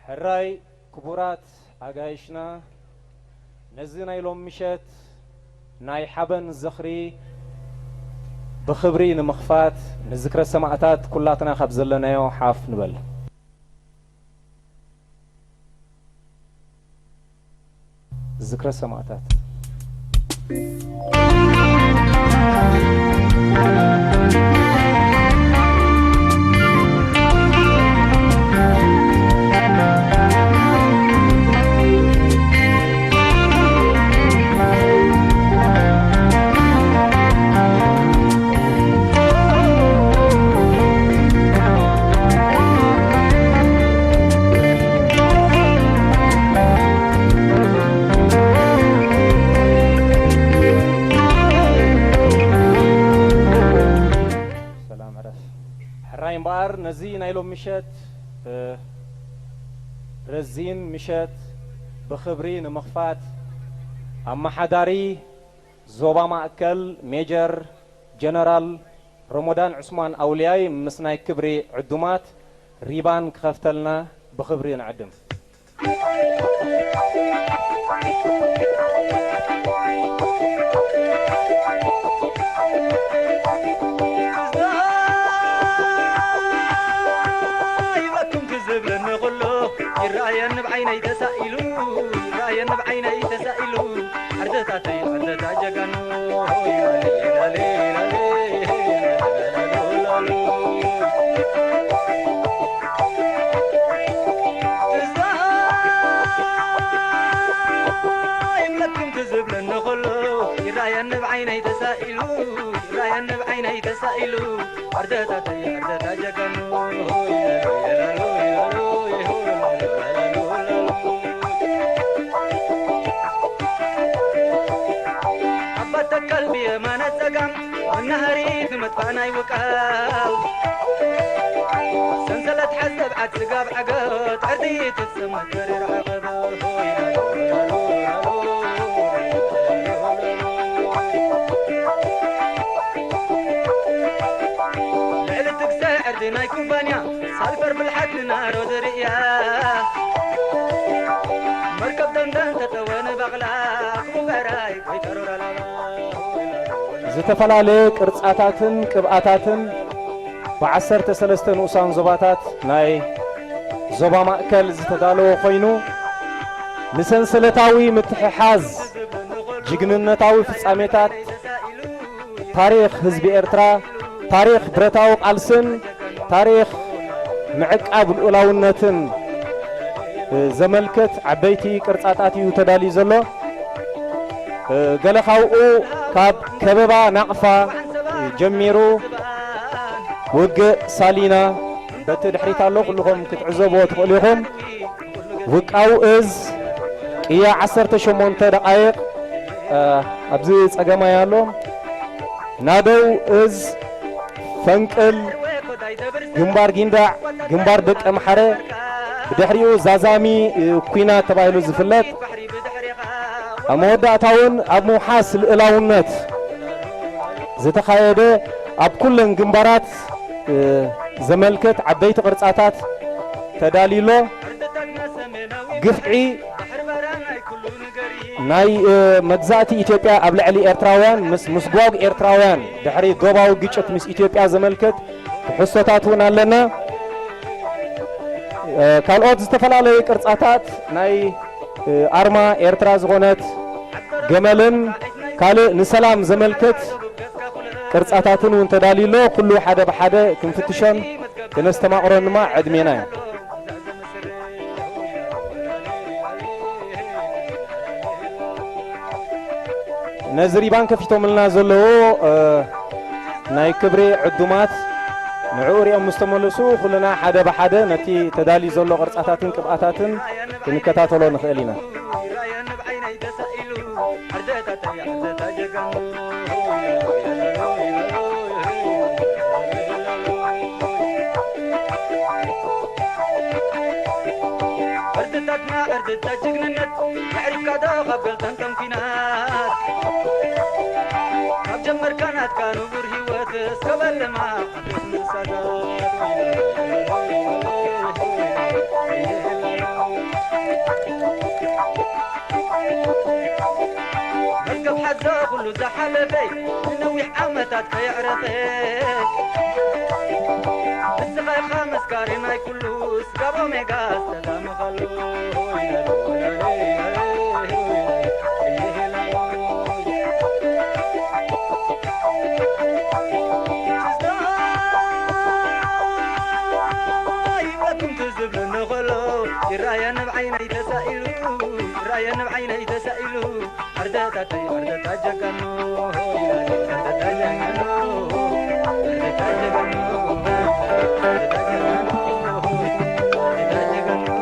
ሕራይ ክቡራት ኣጋይሽና፣ ነዚ ናይ ሎም ምሸት ናይ ሓበን ዝኽሪ ብኽብሪ ንምኽፋት፣ ንዝክረ ሰማእታት ኩላትና ካብ ዘለናዮ ሓፍ ንበል። ዝክረ ሰማእታት። ሰላም ዕረፍ። ሕራይ እምበኣር ነዚ ናይ ሎም ምሸት፣ እ፣ ረዚን ምሸት ብኽብሪ ንምኽፋት ኣመሓዳሪ ዞባ ማእከል ሜጀር ጀነራል ሮሞዳን ዑስማን ኣውልያይ ምስ ናይ ክብሪ ዕዱማት ሪባን ክኸፍተልና ብኽብሪ ንዕድም። ይበኩም ትዝብለኒ ኩሉ ይረኣየኒ ብዓይነይ ተሳኢሉ፣ ይረኣየኒ ብዓይነይ ተሳኢሉ። ኣርደታተይ ኣርደታ ጀጋኑ ይብለኒ ኩሉ ይራየኒ ብዓይነይ ተሳኢሉ፣ ይራየኒ ብዓይነይ ተሳኢሉ። ኣርደታተይ ኣርደታ ጀጋኑ ኣባት ተካል ብየማነ ጸጋም መናሃሪት ንመጥፋእና ይውቃል። ሰንሰለት ሓሰብ ዓድ ስጋብ ዓገብ ዕርዲ ትጽመት ተሪር ዓቐብ። ልዕሊ ትግሰ ዕርዲ ናይ ኩባንያ ሳልፈር ብልሓት ንናሮ ዝርእያ መርከብ ደንደን ተጠወ ንባቕላ ክቡበራይ ወይ ተሮራላባ። ዝተፈላለየ ቅርጻታትን ቅብኣታትን ብዓሰርተ ሰለስተ ንኡሳን ዞባታት ናይ ዞባ ማእከል ዝተዳለወ ኮይኑ፣ ንሰንሰለታዊ ምትሕሓዝ ጅግንነታዊ ፍጻሜታት፣ ታሪኽ ህዝቢ ኤርትራ፣ ታሪኽ ብረታዊ ቃልስን ታሪኽ ምዕቃብ ልኡላውነትን ዘመልክት ዓበይቲ ቅርጻታት እዩ ተዳልዩ ዘሎ። ገለ ካብኡ ካብ ከበባ ናቕፋ ጀሚሩ ውግእ ሳሊና በቲ ድሕሪት ኣሎ፣ ኩልኹም ክትዕዘብዎ ትኽእሉ ኢኹም። ውቃው እዝ ቅያ ዓሰርተ ሸሞንተ ደቓይቕ፣ እ፣ ኣብዚ ጸገማይ ኣሎ። ናደው እዝ ፈንቅል ግንባር ጊንዳዕ፣ ግንባር ደቀ ምሓረ፣ ብድሕሪኡ ዛዛሚ፣ እ፣ ኲናት ተባሂሉ ዝፍለጥ፣ ኣብ መወዳእታ እውን ኣብ ምውሓስ ልእላውነት ዝተኻየደ ኣብ ኩለን ግንባራት፣ እ፣ ዘመልክት ዓበይቲ ቅርጻታት ተዳልዩ ኣሎ። ግፍዒ ናይ፣ እ፣ መግዛእቲ ኢትዮጵያ ኣብ ልዕሊ ኤርትራውያን ምስ ምስጓግ ኤርትራውያን ድሕሪ ዶባዊ ግጭት ምስ ኢትዮጵያ ዘመልክት ትሕዝቶታት እውን ኣለና። እ፣ ካልኦት ዝተፈላለዩ ቅርጻታት ናይ፣ እ፣ ኣርማ ኤርትራ ዝኾነት ገመልን ካልእ ንሰላም ዘመልክት ቅርጻታትን እውን ተዳልዩ ኣሎ። ኩሉ ሓደ ብሓደ ክንፍትሾን ክነስተማቕሮን ድማ ዕድሜና እዩ። ነዚ ሪባን ከፊቶምልና ዘለዉ፣ እ፣ ናይ ክብሪ ዕዱማት ንዕኡ ሪኦም ምስ ተመለሱ፣ ኩልና ሓደ ብሓደ ነቲ ተዳልዩ ዘሎ ቅርጻታትን ቅብኣታትን ክንከታተሎ ንኽእል ኢና። ዕርድታትና ዕርድታት ጅግንነት የዕሪፍካ ዶ ካብ ገልተን ከም ኲናት ካብ ጀመርካና ናትካ ንቡር ህይወት እስከ በልማ ዓበይት እንስሳታት። መዝገብ ሓዘ ኩሉ ዝሓለፈይ ንነዊሕ ዓመታት ከየዕረፈ። ንስኻ ኢኻ መስካሪ ናይ ኩሉ ስጋብ ኦሜጋ ሰላምኻሉ። ይብለኩም ትዝብለኒ ከሎ ይረኣየኒ ብዓይነይ ተሳኢሉ፣ ይረኣየኒ ብዓይነይ ተሳኢሉ። ኣርደታተይ ኣርደታ ጀጋኑ፣ ኣርደታ ጀጋኑ፣ ኣርደታ ጀጋኑ፣ ኣርደታ ጀጋኑ፣ ኣርደታ ጀጋኑ።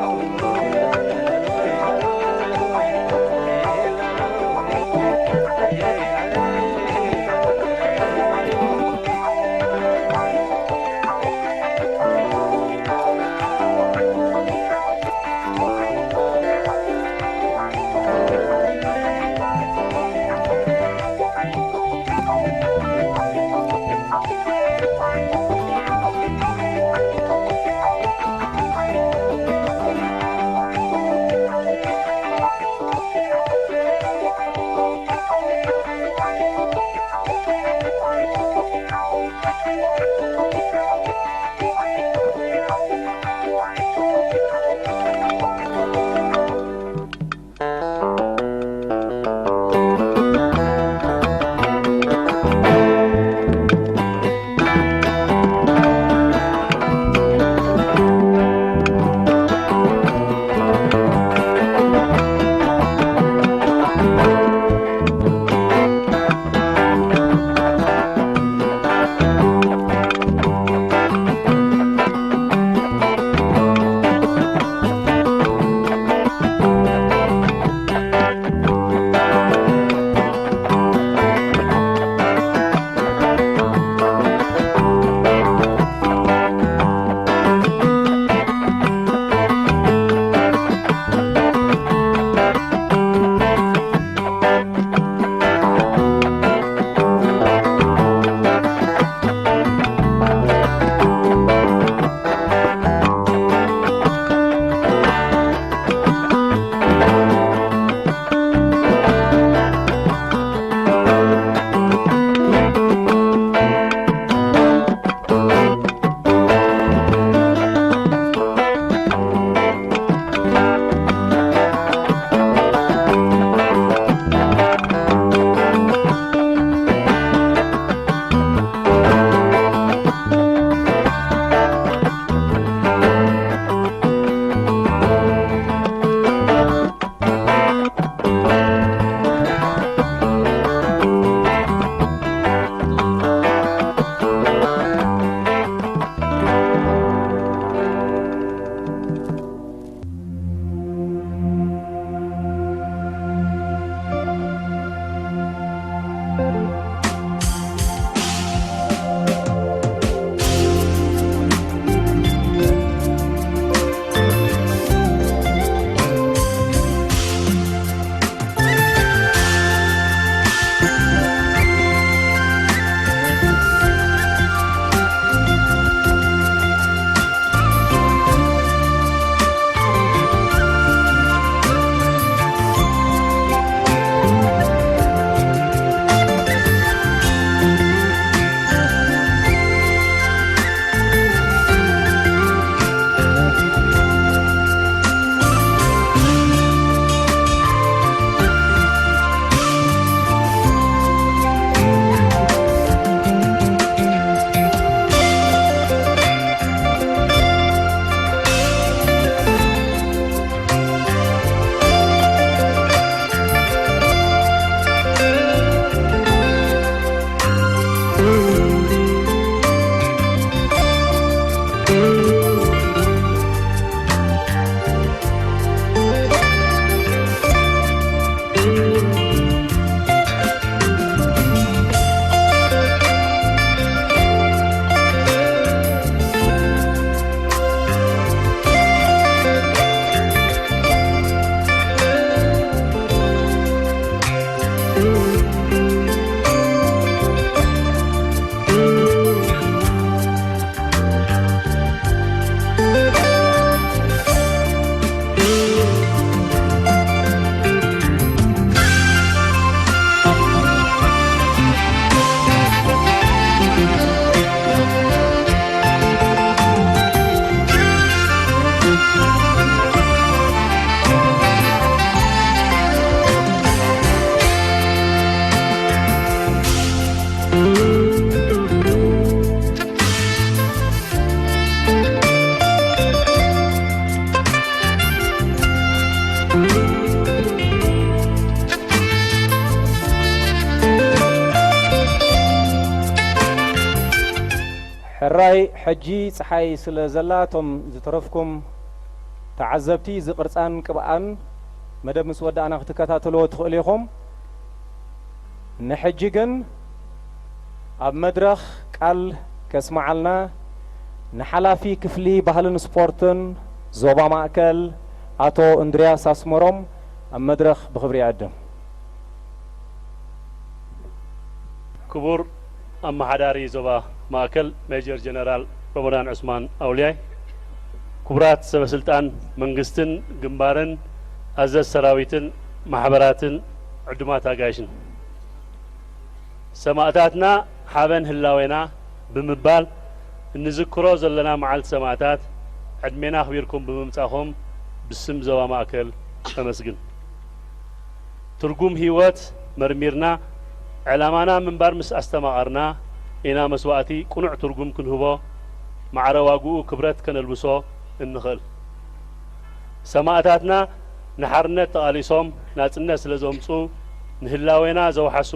ሕራይ ሕጂ ጸሓይ ስለ ዘላ፣ እቶም ዝተረፍኩም ተዓዘብቲ፣ እዚ ቅርጻን ቅብኣን መደብ ምስ ወዳእና ክትከታተልዎ ትኽእሉ ኢኹም። ንሕጂ ግን ኣብ መድረኽ ቃል ከስምዓልና ንሓላፊ ክፍሊ ባህልን ስፖርትን ዞባ ማእከል ኣቶ እንድርያስ ኣስመሮም ኣብ መድረኽ ብኽብሪ ይዕድም። ክቡር ኣመሓዳሪ ዞባ ማእከል ሜጀር ጀነራል ረመዳን ዑስማን ኣውልያይ፣ ክቡራት ሰበ ስልጣን መንግስትን ግንባርን፣ ኣዘዝ ሰራዊትን ማሕበራትን ዕዱማት ኣጋይሽን፣ ሰማእታትና ሓበን ህላዌና ብምባል እንዝክሮ ዘለና መዓልቲ ሰማእታት ዕድሜና ኣኽቢርኩም ብምምጻኹም ብስም ዞባ ማእከል ነመስግን። ትርጉም ህይወት መርሚርና ዕላማና ምንባር ምስ ኣስተማቐርና ኢና መስዋእቲ ቅኑዕ ትርጉም ክንህቦ፣ ማዕረ ዋግኡ ክብረት ከነልብሶ እንኽእል። ሰማእታትና ንሓርነት ተቓሊሶም ናጽነት ስለ ዘምጽኡ ንህላዌና ዘውሓሱ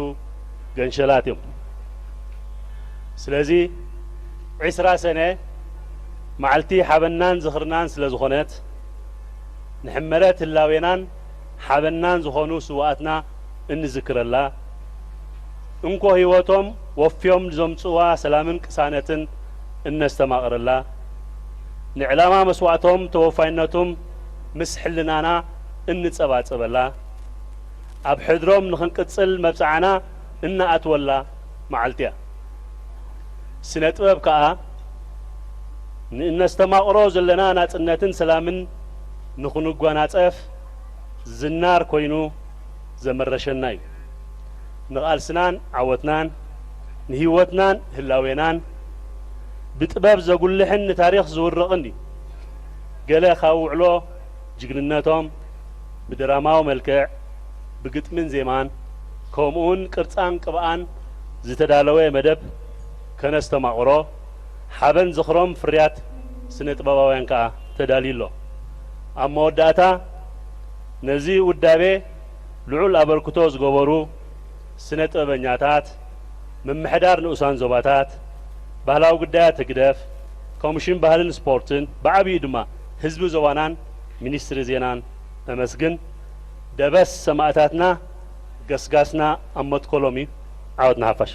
ገንሸላት እዮም። ስለዚ ዒስራ ሰነ መዓልቲ ሓበንናን ዝኽርናን ስለ ዝኾነት ንሕመረት ህላዌናን ሓበንናን ዝኾኑ ስውኣትና እንዝክረላ፣ እንኮ ህይወቶም ወፍዮም ንዘምጽዋ ሰላምን ቅሳነትን እነስተማቕረላ፣ ንዕላማ መስዋእቶም ተወፋይነቶም ምስ ሕልናና እንጸባጸበላ፣ ኣብ ሕድሮም ንኽንቅጽል መብጽዓና እንኣትወላ መዓልቲ እያ። ስነ ጥበብ ከኣ ንእነስተማቕሮ ዘለና ናጽነትን ሰላምን ንኽንጓናጸፍ ዝናር ኮይኑ ዘመረሸና እዩ። ንቓልስናን ዓወትናን ንህይወትናን ህላዌናን ብጥበብ ዘጉልሕን ንታሪኽ ዝውርቕን እዩ። ገለ ካብ ውዕሎ ጅግንነቶም ብድራማዊ መልክዕ ብግጥምን ዜማን ከምኡውን ቅርጻን ቅብኣን ዝተዳለወ መደብ ከነስተማቕሮ ሓበን ዝኽሮም ፍርያት ስነ ጥበባውያን ከኣ ተዳልዩ ኣሎ። ኣብ መወዳእታ ነዚ ውዳቤ ልዑል ኣበርክቶ ዝገበሩ ስነ ጥበበኛታት፣ ምምሕዳር ንኡሳን ዞባታት፣ ባህላዊ ጉዳያት ህግደፍ፣ ኮሚሽን ባህልን ስፖርትን፣ ብዓብዩ ድማ ህዝቢ ዞባናን ሚኒስትሪ ዜናን ነመስግን። ደበስ ሰማእታትና ገስጋስና ኣብ መትከሎም እዩ። ዓወት ንሓፋሽ።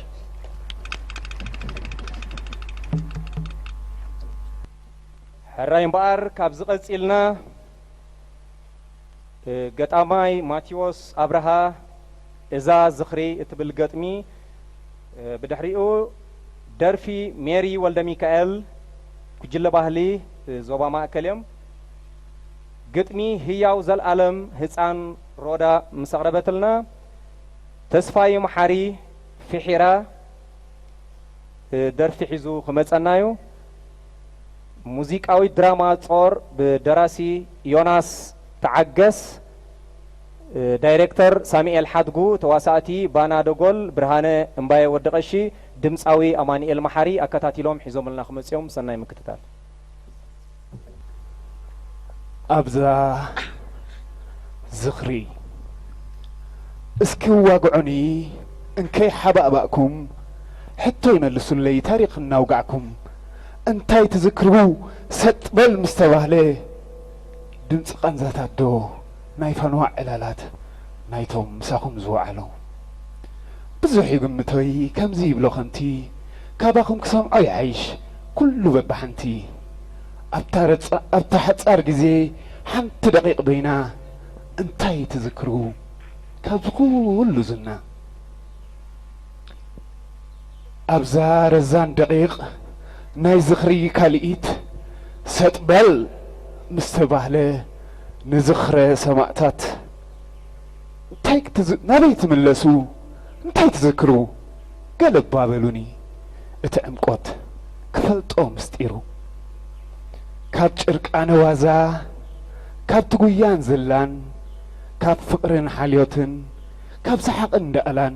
ሕራይ እምበኣር ካብዚ ቀጺልና ገጣማይ ማቴዎስ ኣብርሃ እዛ ዝኽሪ እትብል ገጥሚ፣ ብድሕሪኡ ደርፊ ሜሪ ወልደሚካኤል፣ ጉጅለ ባህሊ ዞባ ማእከል እዮም። ግጥሚ ህያው ዘልኣለም ህጻን ሮዳ ምስ ኣቕረበትልና፣ ተስፋይ መሓሪ ፊሒራ ደርፊ ሒዙ ክመጸና እዩ። ሙዚቃዊት ድራማ ጾር ብደራሲ ዮናስ ተዓገስ፣ ዳይሬክተር ሳሙኤል ሓድጉ፣ ተዋሳእቲ ባና ደጎል፣ ብርሃነ እምባየ፣ ወዲ ቀሺ፣ ድምጻዊ ኣማኑኤል መሓሪ ኣከታቲሎም ሒዞምልና ክመጽኦም። ሰናይ ምክትታል። ኣብዛ ዝኽሪ እስኪ ዋግዑኒ እንከይ ሓባእባእኩም ሕቶይ መልሱለይ ታሪኽ እናውጋዕኩም እንታይ ትዝክሩ ሰጥ በል ምስ ተባህለ ድምፂ ቃንዛታት ዶ ናይ ፋንዋ ዕላላት ናይቶም ምሳኹም ዝወዓሉ ብዙሕ ይግምቶይ ከምዚ ይብሎ ከምቲ ካባኹም ክሰምዖ ይሓይሽ ኩሉ በብሓንቲ ኣብታ ረጻ ኣብታ ሓጻር ግዜ ሓንቲ ደቂቕ በይና እንታይ ትዝክሩ ካብዚ ኩሉ ዝና ኣብዛ ረዛን ደቂቕ ናይ ዝኽሪ ካልኢት ሰጥ በል ምስ ተባህለ ንዝኽረ ሰማእታት እንታይ ክትዝ ናበይ ትምለሱ እንታይ ትዝክሩ ገለባ በሉኒ እቲ ዕምቆት ክፈልጦ ምስጢሩ ካብ ጭርቃነ ዋዛ ካብቲ ጉያን ዝላን ካብ ፍቕርን ሓልዮትን ካብ ሰሓቕን ዳእላን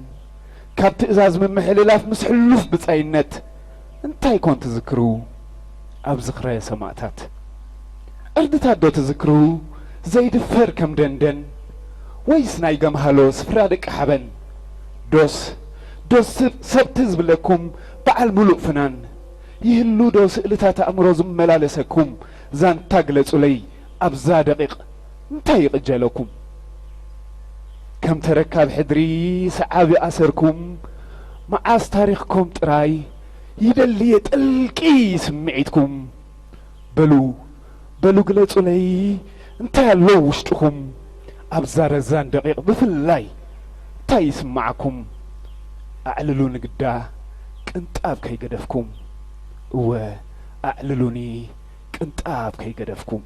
ካብ ትእዛዝ ምምሕልላፍ ምስ ሕሉፍ ብጻይነት እንታይ ኮን ትዝክሩ ኣብ ዝኽረ ሰማእታት ዕርድታት ዶ ትዝክሩ ዘይድፈር ከም ደንደን ወይስ ናይ ገምሃሎ ስፍራ ደቂ ሓበን ዶስ ዶስ ሰብ ትዝ ብለኩም በዓል ሙሉእ ፍናን ይህሉ ዶ ስእልታት ኣእምሮ ዝመላለሰኩም? ዛንታ ግለጹለይ ኣብዛ ደቂቕ እንታይ ይቕጀለኩም? ከም ተረካብ ሕድሪ ሰዓቢ ኣሰርኩም መዓስ ታሪኽኩም ጥራይ ይደሊ የጠልቂ ስምዒትኩም። በሉ በሉ ግለጹለይ እንታይ ኣሎ ውሽጥኹም? ኣብዛ ረዛን ደቂቕ ብፍላይ እንታይ ይስምዓኩም? ኣዕልሉኒ ግዳ ቅንጣብ ከይገደፍኩም። እወ ኣዕልሉኒ ቅንጣብ ከይገደፍኩም።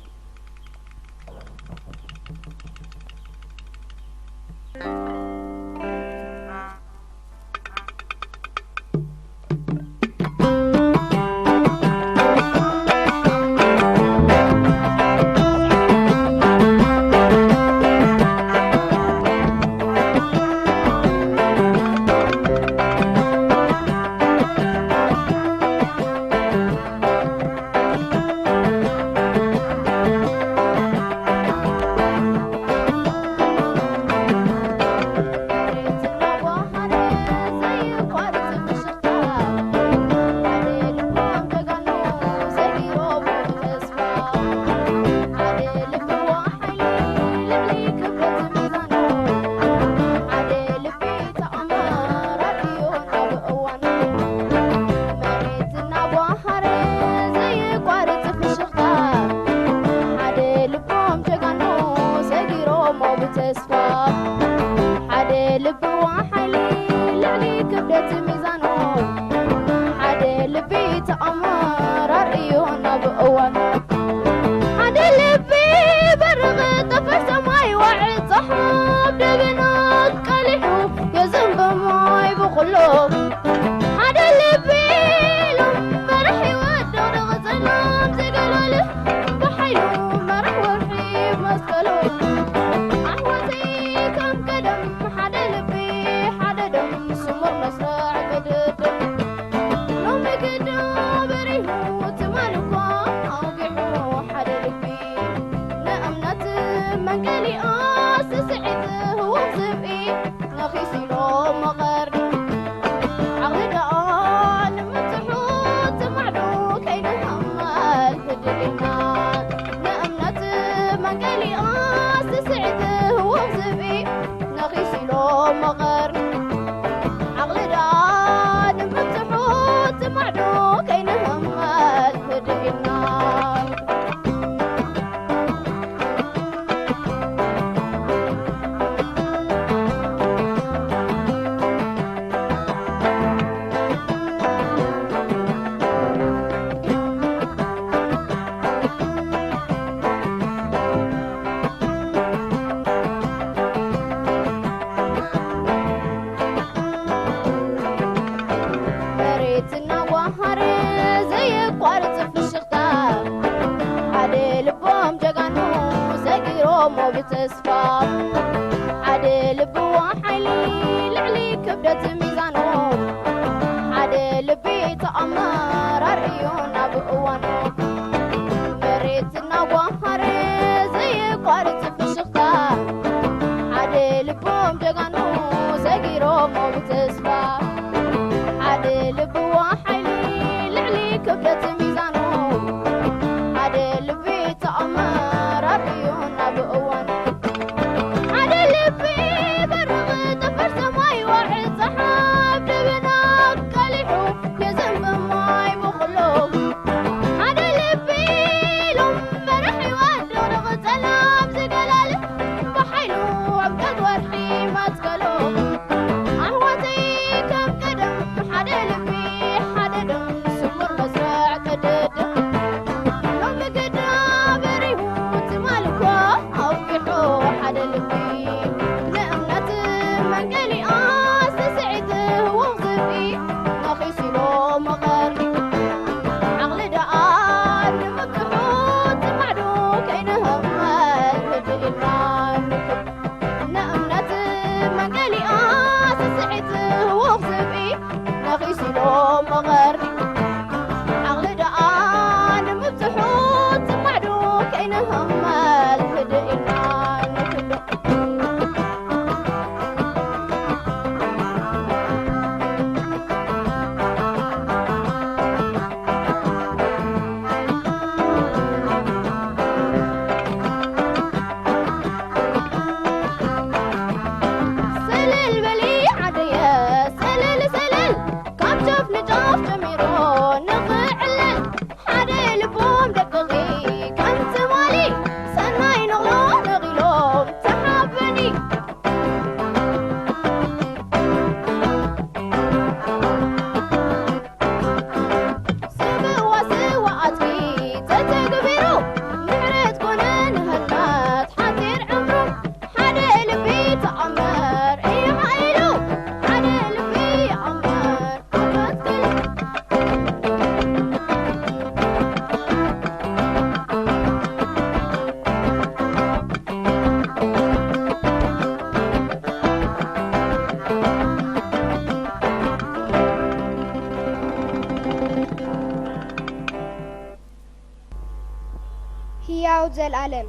ህያው ዘልኣለም፣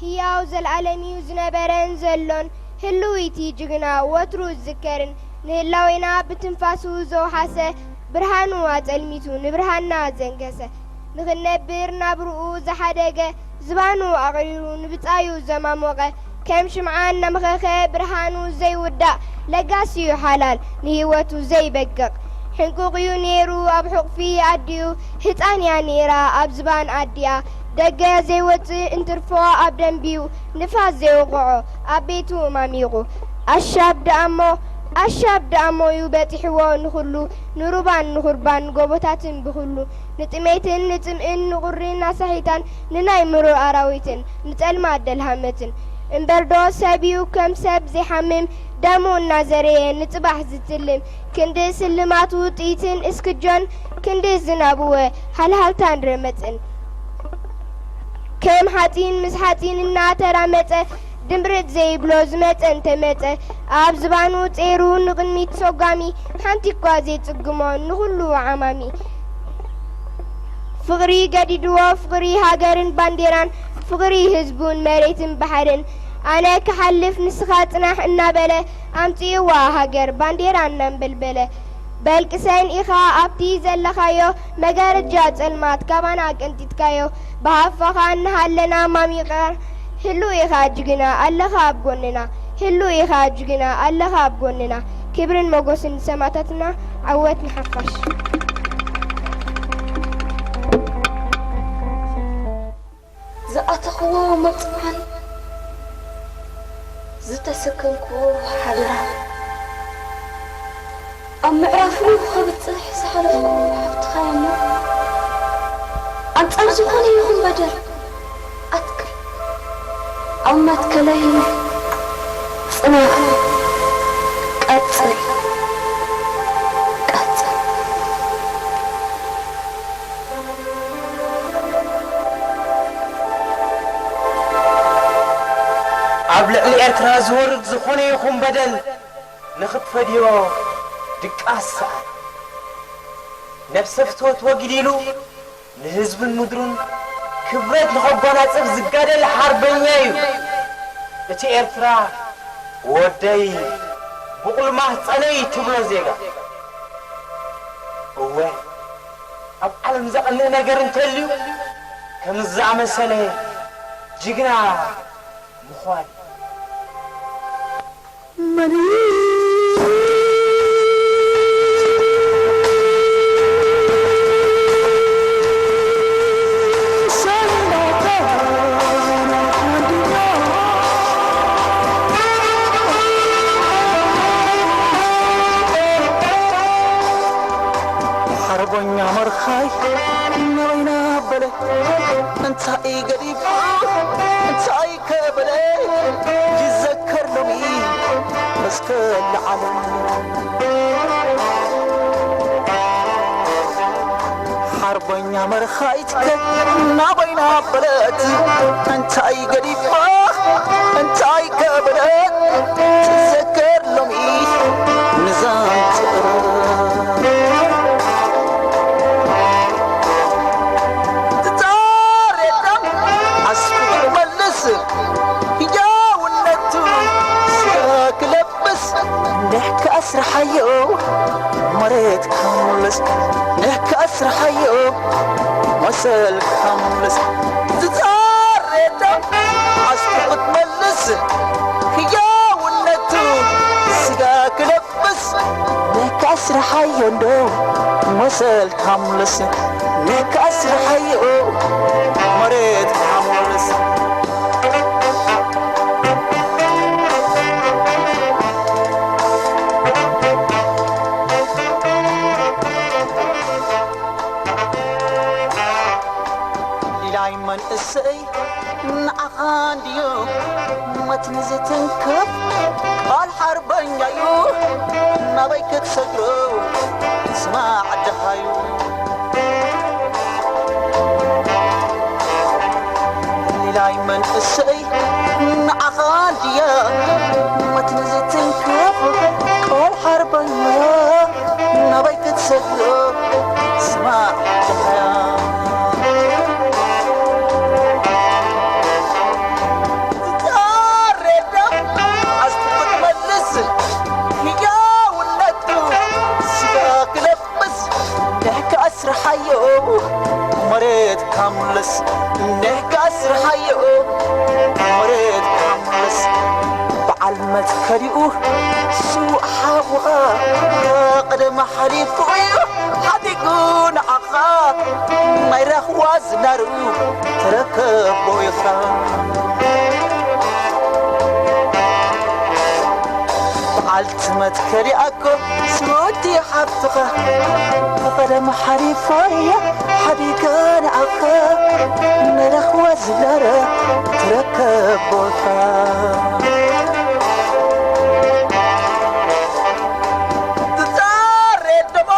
ህያው ዘልኣለም እዩ ዝነበረን ዘሎን ህልው እቲ ጅግና፣ ወትሩ ዝዝከርን ንህላዌና ብትንፋሱ ዘውሓሰ፣ ብርሃኑ ኣጸልሚቱ ንብርሃንና ዘንገሰ፣ ንኽንነብር ናብርኡ ዝሓደገ፣ ዝባኑ ኣቕሪሩ ንብጻዩ ዘማሞቐ፣ ከም ሽምዓ እናመኸኸ ብርሃኑ ዘይውዳእ፣ ለጋስ እዩ ሓላል ንህይወቱ ዘይበግቕ። ሕንቁቕ እዩ ነይሩ ኣብ ሕቑፊ ኣዲኡ፣ ህጻን እያ ነይራ ኣብ ዝባን ኣዲኣ። ደገ ዘይወጽእ እንትርፎ ኣብ ደንቢኡ፣ ንፋስ ዘይወቕዖ ኣብ ቤቱ ማሚቑ። ኣሻብ ደኣሞ፣ ኣሻብ ደኣሞ እዩ በጺሕዎ ንኹሉ፣ ንሩባን ንኹርባን ጎቦታትን ብኹሉ። ንጥሜትን ንጽምእን ንቑርን ኣሳሒታን፣ ንናይ ምሩር ኣራዊትን ንጸልማት ደልሃመትን። እምበርዶ ሰብ እዩ ከም ሰብ ዘይሓምም፣ ደሙ እናዘረየ ንጽባሕ ዝትልም። ክንዲ ስልማቱ ጥይትን እስክጆን፣ ክንዲ ዝናብወ ሃልሃልታን ረመጽን። ከም ሓጺን ምስ ሓጺን እናተራመጸ፣ ድምብርጽ ዘይብሎ ዝመጸ እንተመጸ፣ ኣብ ዝባኑ ጼሩ ንቕድሚት ሶጋሚ፣ ሓንቲ እኳ ዘይጽግሞ ንኹሉ ዓማሚ። ፍቕሪ ገዲድዎ፣ ፍቕሪ ሃገርን ባንዴራን፣ ፍቕሪ ህዝቡን መሬትን ባሕርን። ኣነ ክሓልፍ ንስኻ ጽናሕ እናበለ፣ ኣምጺእዋ ሃገር ባንዴራ እናንበልበለ። በልቅሰን ኢኻ ኣብቲ ዘለኻዮ፣ መጋረጃ ጸልማት ካባና ቀንጢጥካዮ። ብሃፋኻ እናሃለና ማሚቕና፣ ህሉው ኢኻ ጅግና ኣለኻ ኣብ ጎንና፣ ህሉው ኢኻ ጅግና ኣለኻ ኣብ ጎንና። ክብርን ሞጎስን ንሰማእታትና፣ ዓወት ንሓፋሽ። ዝኣተኽዎ መብጽዓን ዝተሰከምክዎ ሓደራን፣ ኣብ ምዕራፉ ከብጽሕ ዝሓለፍክዎ ሃብትኻ እሞ፣ ኣንጻር ዝኾነ ይኹን በደል ኣትክል ኣብ መትከለይ ጽናሕ፣ ቀጽል፣ ቀጽል። ኣብ ልዕሊ ኤርትራ ዝወርድ ዝኾነ ይኹን በደል ንኽትፈድዮ ድቃስ ሰኣን። ነብሰ ፍትወት ወጊድ ኢሉ ንህዝብን ምድሩን ክብረት ንኸጓናጽፍ ዝጋደል ሓርበኛ እዩ። እቲ ኤርትራ ወደይ፣ ብቑል ማህጸነይ ትብሎ ዜጋ። እወ፣ ኣብ ዓለም ዘቐንእ ነገር እንተልዩ፣ ከምዚ ዝኣመሰለ ጅግና ምዃን። መን ሓርበኛ መርኻይ ናበይና በለ፣ እንታይ ገዲፉ እንታይ ከበለ ይዘከር ሎሚ መስቀል ዓለም። ሓርበኛ መርኻይትከ ናበይና በለት፣ እንታይ ገዲፋ እንታይ ከበለት ትዘከር ሎሚ ንዛንትር። ትዛረብ ኣስፍት መልስ ህያውነቱ ስጋ ክለብስ፣ ንሕካ ኣስርሓዮ መሬት ከምልስ፣ ንሕካ ኣስርሓዮ መሰል ከምልስ። ዝዛረብ ኣስፍት መልስ ህያውነቱ ስጋ ክለብስ፣ ንሕካ ኣስርሓዮ እንዶ መሰል ካምልስ፣ ንሕካ ኣስርሓዮ መሬት ካምልስ። ሊላይ መንእሰይ ንዓኻ እንድዩ መትኒ ዝትንክፍ፣ ቃል ሓርበኛ'ዩ ናበይ ክትሰግሮ ስማዕ ደሃዩ። ሊላይ መንእሰይ ንዓኻ እንድያ መትኒ ዝትንክፍ፣ ቃል ሓርበኛ ናበይ ክትሰግሮ ስማዕ ደሃያ። ሓዮ መሬት ካምለስ፣ ንሕካ ስርሓዮ መሬት ካምለስ። በዓል መትከሊኡ ስዉእ ሓውኻ ቀደም ሓሊፉ እዩ ሓዲጉ ንዓኻ። ናይ ራኽዋ ዝናሩ ተረከቦ ኢኻ። በዓልቲ መትከሊ ኣኮ ስዉእቲ ሓፍትኻ ብቐደም ሓሊፋ እያ ሓዲጋ ንዓኻ። ናይ ራኽዋ ዝናሩ ተረከቦ ኢኻ። ትዛረድ ደሞ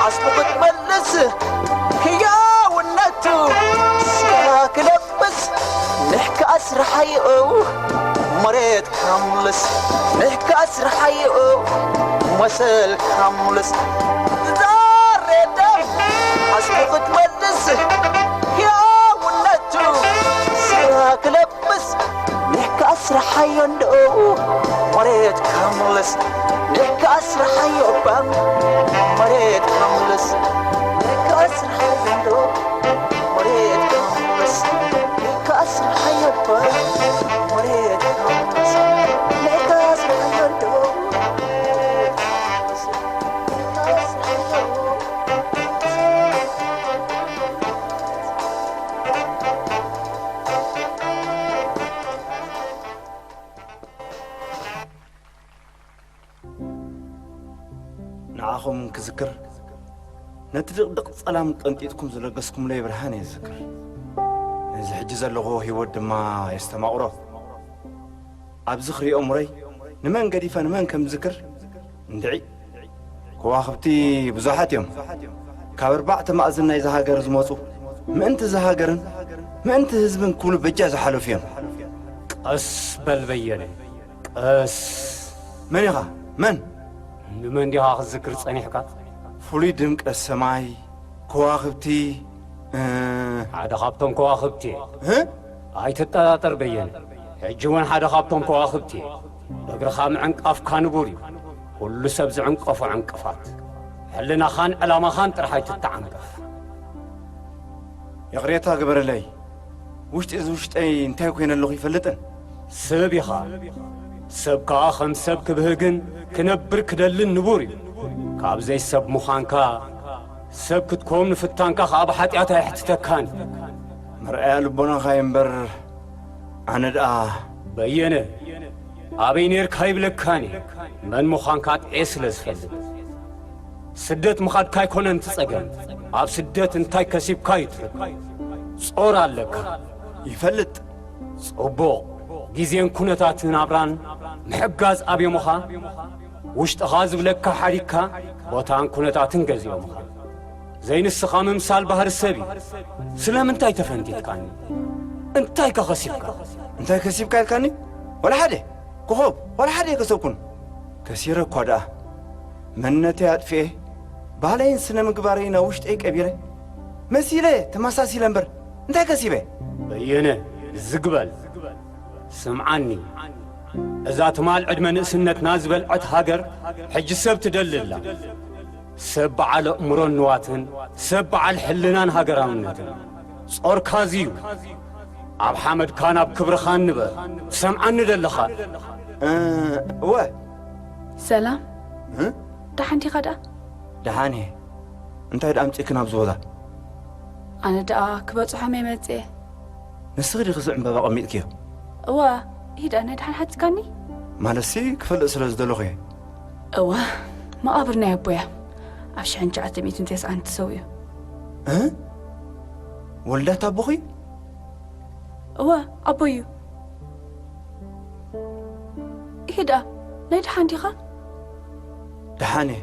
ዓስቡ ክትመልስ ህያውነቱ ስጋ ክለብስ ንሕካ ኣስርሓዮ መሬት ካምልስ ንሕካ ኣስርሓዮ መሰል ካምልስ ትዛረድ ዓስቡ ክትመልስ ህያውነቱ ስጋ ክለብስ ንሕካ ኣስርሓዮ እንዶ መሬት ካምልስ ንሕካ ኣስርሓዮ እባ መሬት ካምልስ ንሕካ ኣስርሓዮ እንዶ መሬት ካምልስ ንሕካ ኣስርሓዮ እባ መሬት ካምልስ ንሕካ ኣስርሓዮ እንዶ መሬት ካምልስ ንሕካ ኣስርሓዮ ንዓኹም ክዝክር፣ ነቲ ድቕድቕ ጸላም ቀንጢጥኩም ዝለገስኩምለይ ብርሃን እየ ዝዝክር። ነዚ ሕጂ ዘለኹዎ ህይወት ድማ የስተማቕሮ። ኣብዚ ክሪኦ እምሮይ ንመን ገዲፈ ንመን ከም ዝዝክር እንድዒ። ከዋኽብቲ ብዙሓት እዮም። ካብ ኣርባዕተ ማእዝን ናይዛ ሃገር ዝመጹ ምእንቲ እዛ ሃገርን ምእንቲ ህዝብን ክብሉ በጃ ዝሓለፉ እዮም። ቀስ በል በየነ፣ ቀስ። መን ኢኻ? መን? ንመን ዲኻ ክትዝክር ጸኒሕካ? ፍሉይ ድምቀት ሰማይ፣ ከዋኽብቲ፣ እ፣ ሓደ ካብቶም ከዋኽብቲ እየ። እ? ኣይትጠራጠር በየነ፣ ሕጂ እውን ሓደ ካብቶም ከዋኽብቲ እየ። እግርኻ ምዕንቃፍካ ንቡር እዩ። ኩሉ ሰብ ዝዕንቀፎ ዕንቅፋት። ሕልናኻን ዕላማኻን ጥራሕ ኣይትተዓንቀፍ። ይቕሬታ ግበረለይ። ውሽጢ እዚ ውሽጠይ እንታይ ኮይነ ኣለኹ ይፈልጥን። ሰብ ኢኻ። ሰብ ከኣ ከም ሰብ ክብህግን ክነብር ክደልን ንቡር እዩ። ካብ ዘይሰብ ምዃንካ ሰብ ክትከውን ምፍታንካ ከኣ ብሓጢኣት ኣየሕትተካን። መርኣያ ልቦናኻ እየ እምበር ኣነ ደኣ በየነ፣ ኣበይ ኔርካ ይብለካን እየ። መን ምዃንካ ጥዕየ ስለ ዝፈልጥ። ስደት ምኻድካ ኣይኮነን እቲ ጸገም፣ ኣብ ስደት እንታይ ከሲብካ እዩ እቲ ሕቶ። ጾር ኣለካ። ይፈልጥ። ጽቡቕ። ግዜን ኩነታትን ናብራን ምሕጋዝ ኣብዮምኻ፣ ውሽጥኻ ዝብለካ ሓዲግካ፣ ቦታን ኩነታትን ገዚኦምኻ። ዘይንስኻ ምምሳል ባህሪ ሰብ እዩ። ስለምንታይ ተፈንቲትካኒ? እንታይከ ከሲብካ? እንታይ ከሲብካ ኢልካኒ? ዋላ ሓደ። ኮኾብ፣ ዋላ ሓደ ኣይከሰብኩን። ከሲረ እኳ ደኣ። መንነተይ ኣጥፊኤ፣ ባህለይን ስነ ምግባረይን ኣብ ውሽጠይ ቀቢረ፣ መሲለ፣ ተመሳሲለ እምበር፣ እንታይ ከሲበ? በየነ፣ ዝግ በል። ስምዓኒ። እዛ ትማል ዕድመ ንእስነትና ዝበልዐት ሃገር፣ ሕጂ ሰብ ትደሊ ኣላ። ሰብ በዓል ኣእምሮን ንዋትን፣ ሰብ በዓል ሕልናን ሃገራውነትን። ጾርካ እዚ እዩ። ኣብ ሓመድካን ኣብ ክብርኻን ንበር። ትሰምዓኒ ደለኻ? እ፣ እወ። ሰላም። እ? ደሓን ዲኻ ደኣ? ደሓን እየ። እንታይ ደኣ ኣምጺእኪ ናብዚ ቦታ? ኣነ ደኣ ክበጽሖም እየ መጽኤ። ንስኺ ዲኺ እዚ ዕምባባ ቀሚጥክዮ? እወ፣ ኢሂዳ ናይ ደሓን ሓቲትካኒ? ማለትሲ ክፈልጥ ስለ ዝደለኹ እየ። እወ፣ መቓብር ናይ ኣቦያ ኣብ ሽሕን ትሽዓተ ሚእትን ተስዓን ተሰዊኡ። እ? ወልዳት ኣቦኺ? እወ፣ ኣቦዩ። ኢሂዳ፣ ናይ ደሓን ዲኻ? ደሓን እየ።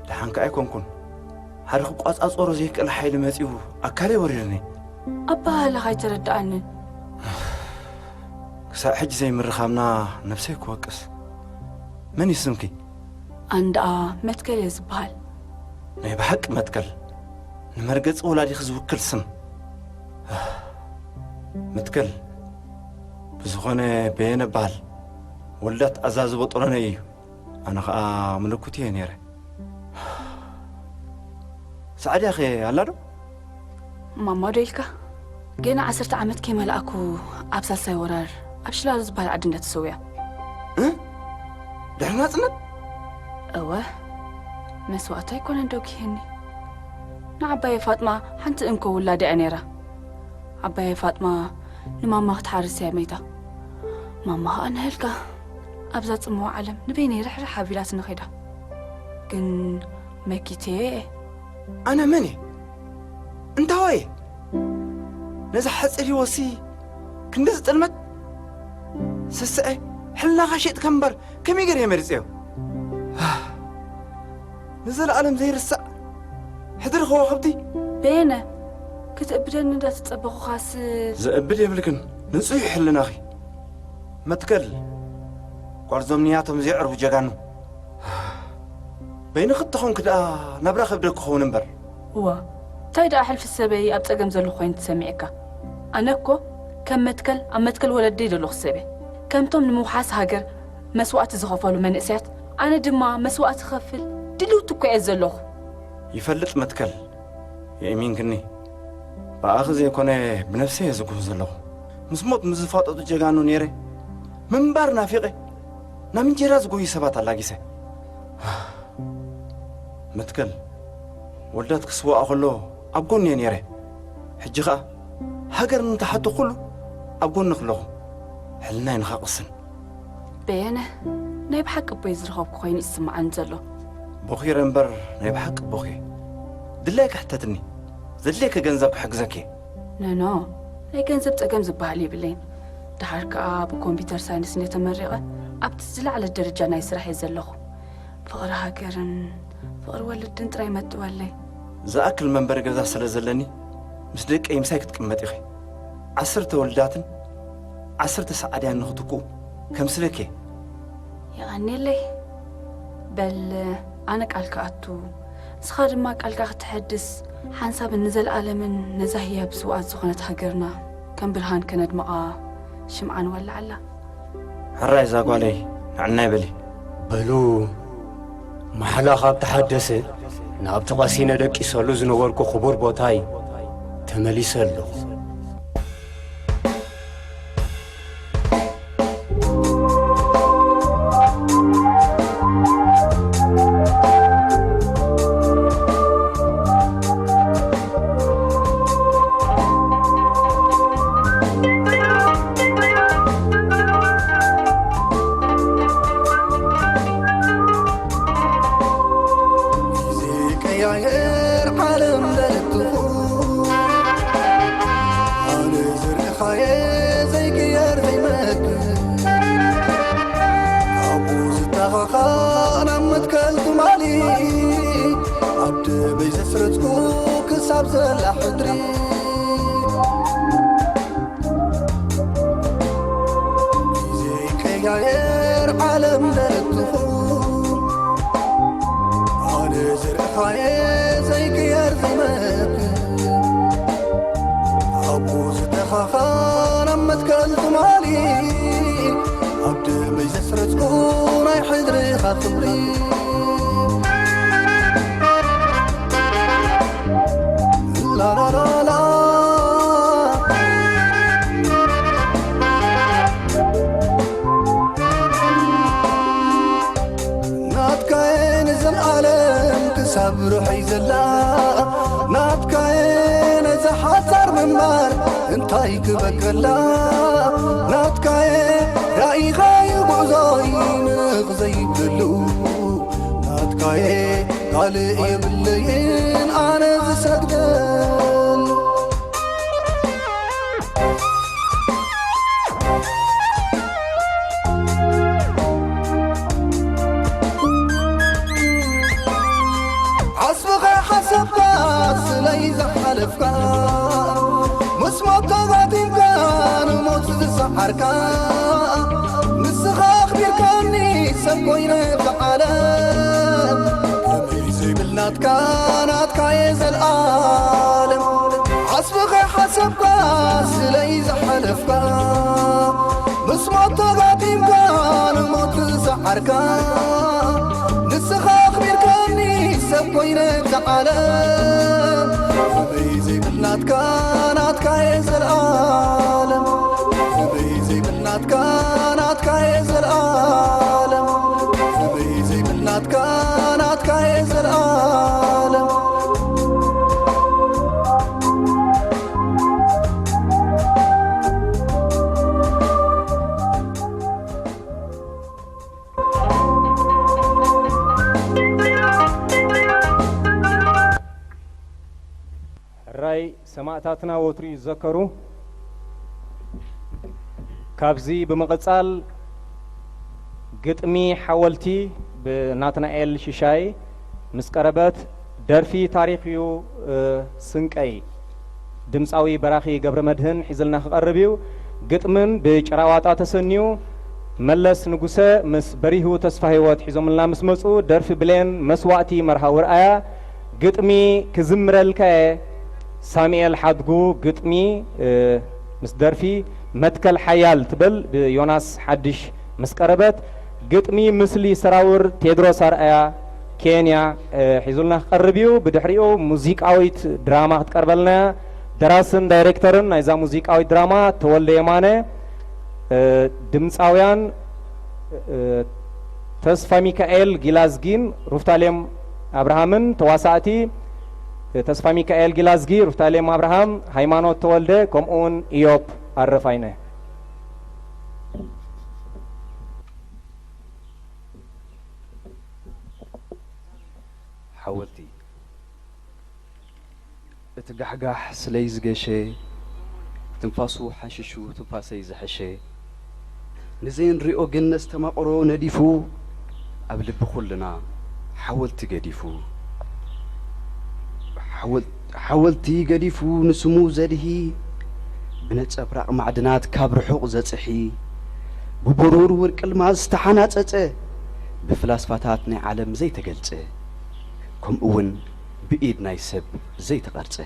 ደሓን ከኣ ኣይኮንኩን። ሓደ ክቋጻጸሮ ዘይክእል ሓይሊ መጺኡ ኣካለይ ወሪርኒ። ኣበሃህላኻ ኣይተረድኣንን። ክሳዕ ሕጂ ዘይምርኻብና ነብሰይ ክወቅስ። መን እዩ ስምኪ? ኣንድኣ መትከል እየ ዝበሃል። ናይ ብሓቂ መትከል። ንመርገጺ ወላዲኺ ዝውክል ስም። መትከል። ብዝኾነ በየነ እበሃል። ወልዳት ኣዛዝቦ ጥረነይ እዩ። ኣነ ኸኣ ምልኩት እየ ነይረ። ሳዕድያ ኸ ኣላ ዶ? ማማ ዶ ኢልካ? ገና ዓሰርተ ዓመት ከይመልኣኩ ኣብ ሳልሳይ ወራር ኣብ ሽላሎ ዝበሃል ዓዲ እንዳተሰዊኣ። ድሕሪ ናጽነት? እወ፣ መስዋእቲ ኣይኮነን ዶ ጊሄኒ። ንዓባየ ፋጥማ ሓንቲ እንኮ ውላዳ እያ ነይራ። ዓባየ ፋጥማ ንማማ ክትሓርስ እያ መይታ። ማማ ኸኣ ንህልካ ኣብዛ ጽምዋ ዓለም ንበይነይ ርሕርሕ ኣቢላትኒ ኸይዳ። ግን መኪተዮ እየ። ኣነ መን እየ? እንታወይ እየ? ነዛ ሓጺር ህይወትሲ ክንዲ ዝጥልመት? ስስዐ፣ ሕልናኻ ሸጥካ እምበር ከመይ ገይረ መሪጸዮ? ንዘለኣለም ዘይርሳዕ ሕድሪ ከዋኽብቲ። በየነ፣ ክትእብደኒ እንዳተጸበኹኻስ። ዘእብድ የብልክን፣ ንጹህ እዩ ሕልናኺ። መትከል፣ ጓልዞም ንያቶም ዘይዕርፉ ጀጋኑ። በይንኺ ተኾንኪ ደኣ ናብራ ከብደኪ ክኸውን እምበር። እዋ፣ እንታይ ደኣ ሕልፊ ሰበይ ኣብ ጸገም ዘለኹ ኮይኑ ተሰሚዕካ? ኣነ እኮ ከም መትከል ኣብ መትከል ወለደይ ዘለኹ ሰብ እየ። ከምቶም ንምውሓስ ሃገር መስዋእቲ ዝኸፈሉ መንእሰያት፣ ኣነ ድማ መስዋእቲ ክኸፍል ድልውቲ እኮ እየ ዘለኹ። ይፈልጥ መትከል፣ የእሚንክኒ። ብኣኺ ዘይኮነ ብነፍሰይ እየ ዝጉህ ዘለኹ። ምስ ሞት ምስ ዝፋጠጡ ጀጋኑ ነይረ ምንባር ናፊቐ ናብ እንጀራ ዝጎዩ ሰባት ኣላጊሰ። መትከል፣ ወልዳት ክስዋኣ ከሎ ኣብ ጎኒ እየ ነይረ። ሕጂ ኸኣ ሃገር ንተሓቱ ኩሉ ኣብ ጎንኺ ኣለኹ። ሕልናይ ንኻቕስን። በየነ፣ ናይ ብሓቂ ኣቦይ ዝረኸብኩ ኮይኑ እዩ ዝስምዓኒ ዘሎ። ቦኺረ እምበር ናይ ብሓቂ ቦኺ። ድላይኪ ሕተትኒ። ዘድልየኪ ገንዘብ ክሕግዘኪ እየ። ኖኖ፣ ናይ ገንዘብ ጸገም ዝበሃል የብለይን። ደሓር ከኣ ብኮምፒተር ሳይንስ እንደ ተመሪቐ ኣብቲ ዝለዓለ ደረጃ ናይ ስራሕ እየ ዘለኹ። ፍቕሪ ሃገርን ፍቕሪ ወለድን ጥራይ መጥወለይ። ዝኣክል መንበሪ ገዛ ስለ ዘለኒ ምስ ደቀይ ምሳይ ክትቅመጥ ኢኺ። ዓሰርተ ወልዳትን ዓሰርተ ሰዓድያን ንኽትክኡ ከምስለኪ እየ። የቐንየለይ። በል ኣነ ቃል ክኣቱ፣ ንስኻ ድማ ቃልካ ክትሐድስ፣ ሓንሳብን ንዘለኣለምን ነዛ ህያብ ስውኣት ዝኾነት ሃገርና ከም ብርሃን ከነድምቓ ሽምዓ ንወልዓላ። ሕራይ እዛ ጓለይ ንዕናይ በሊ። በሉ ማሕላ ካብ ተሓደሰ ናብቲ ቀሲነ ደቂሰሉ ዝነበርኩ ክቡር ቦታይ ተመሊሰ ኣለኹ። ካብ ደመይ ዘስረጽኩ ክሳብ ዘላ ሕድሪ ግዜ ይቀያየር ዓለም ደረትኹ ኣነ ዘርእኻየ ዘይቅየር ዘይመክ ኣብኡ ዝተኻኻን ኣብ መትከል ትማሊ ኣብ ደመይ ዘስረጽኩ ናይ ሕድርኻ ክብሪ ላላላላ ናትካየ ንዘለዓለም ክሳብ ርሑይ ዘላ ናትካየ ነዛ ሓጻር ምንባር እንታይ ክበቀላ ናትካየ ራኢኻዩ ጉዕዞይ ምንኽ ዘይብሉ ናትካየ ካልእ የብለይን ኣነ ዝሰግደሉ ዓስብኻ ሓሰብካ ስለይ ዝሓለፍካ ምስ ሞት ተጋጢምካ ንሞት ዝሰዓርካ ንስኻ ኣኽቢርካኒ ሰብ ኮይነ ብዓለም ከመይ ዘይብል ናትካ ናትካየ ዘልኣለም ዓስብኻ ሓሰብካ ስለይ ዝሓለፍካ ምስ ሞት ተጋጢምካ ንሞት ዝሰዓርካ ንስኻ ኣኽቢርካኒ ሰብ ኮይነ ብዓለም ሕራይ ሰማእታትና ወትሩ ይዘከሩ። ካብዚ ብምቕጻል ግጥሚ ሓወልቲ ብናትናኤል ሽሻይ ምስ ቀረበት፣ ደርፊ ታሪኽ እዩ፣ እ፣ ስንቀይ ድምጻዊ በራኺ ገብረመድህን ሒዝልና ክቐርብ እዩ። ግጥምን ብጭራዋጣ ተሰንዩ መለስ ንጉሰ ምስ በሪሁ ተስፋ ህይወት ሒዞምልና ምስ መጹ፣ ደርፊ ብሌን መስዋእቲ መርሃዊ ርኣያ፣ ግጥሚ ክዝምረልካ እየ ሳሙኤል ሓድጉ፣ ግጥሚ፣ እ፣ ምስ ደርፊ መትከል ሓያል ትብል ብዮናስ ሓድሽ ምስ ቀረበት፣ ግጥሚ ምስሊ ሰራውር ቴድሮስ ኣርኣያ ኬንያ፣ እ፣ ሒዙልና ክቐርብ እዩ። ብድሕሪኡ ሙዚቃዊት ድራማ ክትቀርበልና እያ። ደራስን ዳይሬክተርን ናይዛ ሙዚቃዊት ድራማ ተወልደ የማነ፣ እ፣ ድምፃውያን፣ እ፣ ተስፋ ሚካኤል ጊላዝጊን ሩፍታሌም ኣብርሃምን፣ ተዋሳእቲ፣ እ፣ ተስፋ ሚካኤል ጊላዝጊ፣ ሩፍታሌም ኣብርሃም፣ ሃይማኖት ተወልደ፣ ከምኡውን ኢዮብ ኣረፋይነ። ሓወልቲ። እቲ ጋሕጋሕ ስለይ ዝገሸ፣ ትንፋሱ ሓንሺሹ ትንፋሰይ ዝሐሸ፣ ንዘይንሪኦ ግን ነስተማቕሮ ነዲፉ፣ ኣብ ልቢ ኩልና ሓወልቲ ገዲፉ። ሓወል-፣ ሓወልቲ ገዲፉ ንስሙ ዘድሂ፣ ብነጸብራቕ ማዕድናት ካብ ርሑቕ ዘጽሒ፣ ብብሩር ወርቂ ኣልማዝ ዝተሓናጸጸ፣ ብፍላስፋታት ናይ ዓለም ዘይተገልጸ፣ ከምኡውን ብኢድ ናይ ሰብ ዘይተቐርጸ።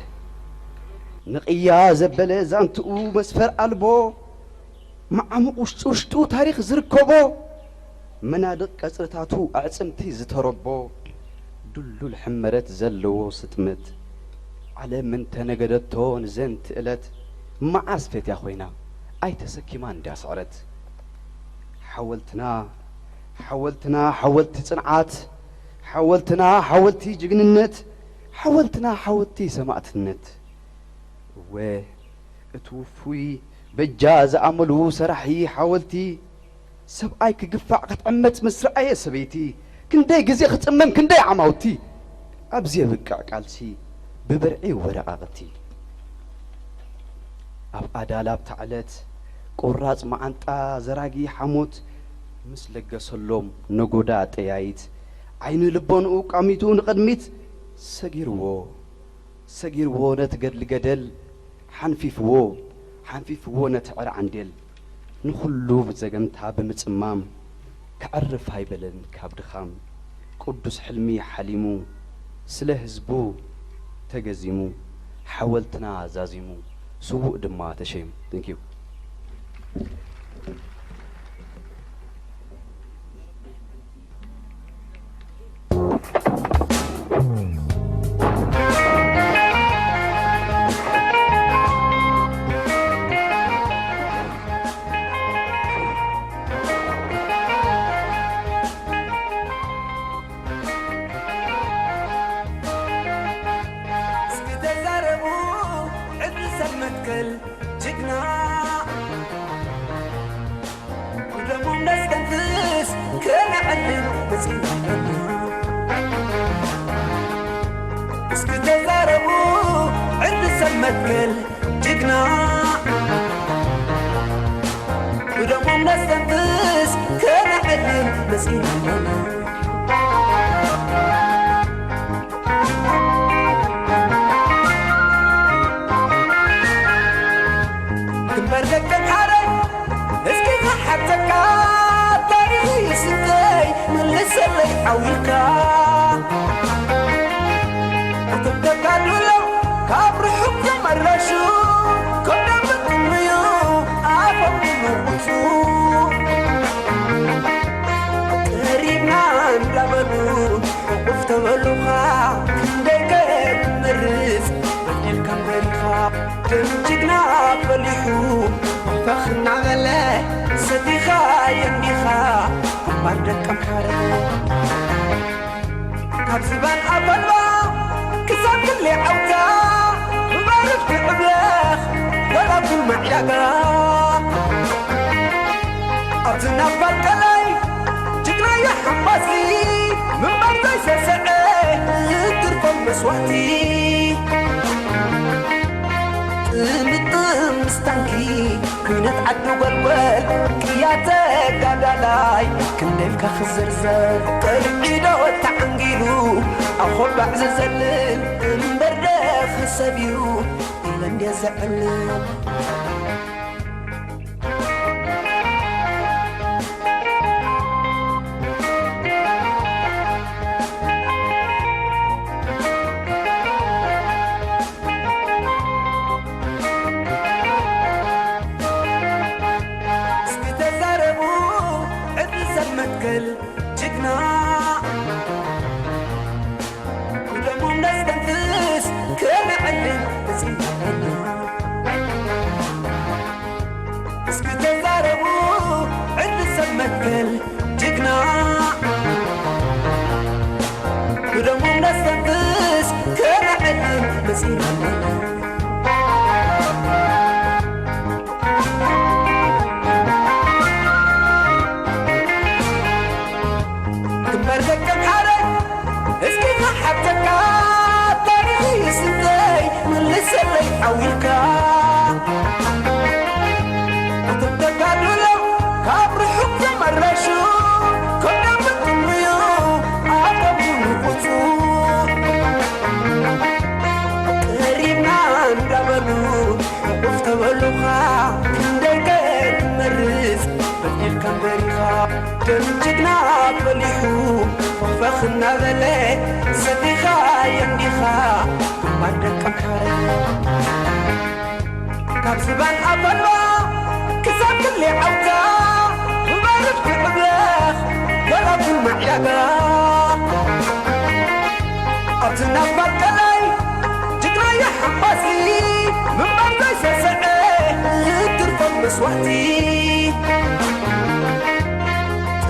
ንቕያ ዘበለ ዛንትኡ መስፈር ኣልቦ፣ መዓሙቕ ውሽጢ ውሽጡ ታሪኽ ዝርከቦ፣ መናድቕ ቀጽርታቱ ኣዕጽምቲ ዝተረቦ፣ ድልዱል ሕመረት ዘለዎ ስጥመት፣ ዓለም እንተነገደቶ ንዘንቲ ዕለት፣ መዓስ ፈትያ ኮይና ኣይተሰኪማን ድያ ስዕረት። ሓወልትና፣ ሓወልትና ሓወልቲ ጽንዓት፣ ሓወልትና ሓወልቲ ጅግንነት፣ ሓወልትና ሓወልቲ ሰማእትነት። እወ፣ እቲ ውፉይ በጃ ዝኣመሉ ሰራሒ ሓወልቲ፣ ሰብኣይ ክግፋዕ ክትዕመጽ ምስ ረኣየ ሰበይቲ፣ ክንደይ ግዜ ክጽመም ክንደይ ዓማውቲ፣ ኣብዚ የብቅዕ ቃልሲ ብብርዒ ወረቓቕቲ። ኣብ ኣዳል ኣብታ ዕለት ቆራጽ መዓንጣ ዘራጊ ሓሞት ምስ ለገሰሎም ነጎዳ ጠያይት፣ ዓይኒ ልቦንኡ ቃሚቱ ንቕድሚት ሰጊርዎ። ሰጊርዎ ነቲ ገድሊ ገደል፣ ሓንፊፍዎ፣ ሓንፊፍዎ ነቲ ዕረ ዓንዴል። ንኹሉ ብዘገምታ ብምጽማም፣ ከዕርፍ ኣይበለን ካብ ድኻም። ቅዱስ ሕልሚ ሓሊሙ፣ ስለ ህዝቡ ተገዚሙ፣ ሓወልትና ዛዚሙ፣ ስዉእ ድማ ተሸይሙ። Thank you። እስኪ ተዛረቡ ዕድል ሰብ መትከል ጅግና፣ ብደሞም ነስተንፍስ ከነዕልል መጺና ኣለና። እስኪ ተዛረቡ ዕድል ሰብ መትከል ጅግና፣ ብደሞም ነስተንፍስ ከነዕልል መጺና ኣለና። ግንባር ደቀምሓረ እስኪ ክሓተካ፣ ታሪኽ ይስንቀይ መልሰለይ ሓዊልካ። እቶም ተጋድሎ ካብ ርሑቕ ተመረሹ፣ ከዳም በጥምዩ ኣፎም ይመቑሱ። ቀሪብና እንዳበሉ ሕቑፍ ተበሉኻ፣ ክንደይ ከትመርጽ በሊልካ እምበሪኻ። ደም ጅግና ፈሊሑ ፈኽ እናበለ፣ ሰቲኻዮ እንዲኻ ግንባር ደቀምሓረ። ካብ ዝባን ኣፈልባ ክሳብ ክሊ ዓውታ፣ ብባርድ ትዕብለኽ ወላ ቡን ማዕዳጋ። ኣብዚ ናብ ባልቀላይ ጅግናዮ ሓማሲ፣ ምንባር ዘይሰሰዐ ዝትርፎም መስዋእቲ። ታንኪ ኩነት ዓዲ ጓልጓል ቅያ ተጋዳላይ ክንደልካ ክዝርዘር ቀርዒዶ ተዓንጊሉ ኣኾባዕ ዝዘልል እምበር ደኺ ሰብ እዩ ኢለ እንድየ ዘዕልል። እስኪ ተዛረቡ ዕድል ሰብ መትከል ጅግና ብደሞም ነስተንፍስ ከነዕልል ተጽናና። እስኪ ተዛረቡ ዕድል ሰብ መትከል ጅግና ብደሞም ነስተንፍስ ከነዕልል ተጽናና። ግንባር ደቀምሓረ እስኪ ክሓተካ ታሪኽ ይስንተይ መልሰለይ ዓው ኢልካ። እቶም ተጋድሎ ካብ ርሑቕ ተመረሹ ከም ዳመት ትምዩ ኣቶም ይንቁጹ። ቀሪብና እንዳበሉ ሕቑፍ ተበሉኻ ክንደይ ከትመርዝ በዲልካ እምበሪኻ ደም ጅግና ፈሊሑ ፈኽፈኽ እናበለ ሰቲኻ የንዲኻ ግንባር ደቀምሓረ ካብ ዝባን ኣፈልባ ክሳብ ክሊ ዓውታ ብባርድ ክዕብለኽ ወላ ቡን ማዕያጋ ኣብዚ ናፋት ቀላይ ጅግና የሓባሲ ምንባር ዘይሰስዐ ዝትርፎም መስዋእቲ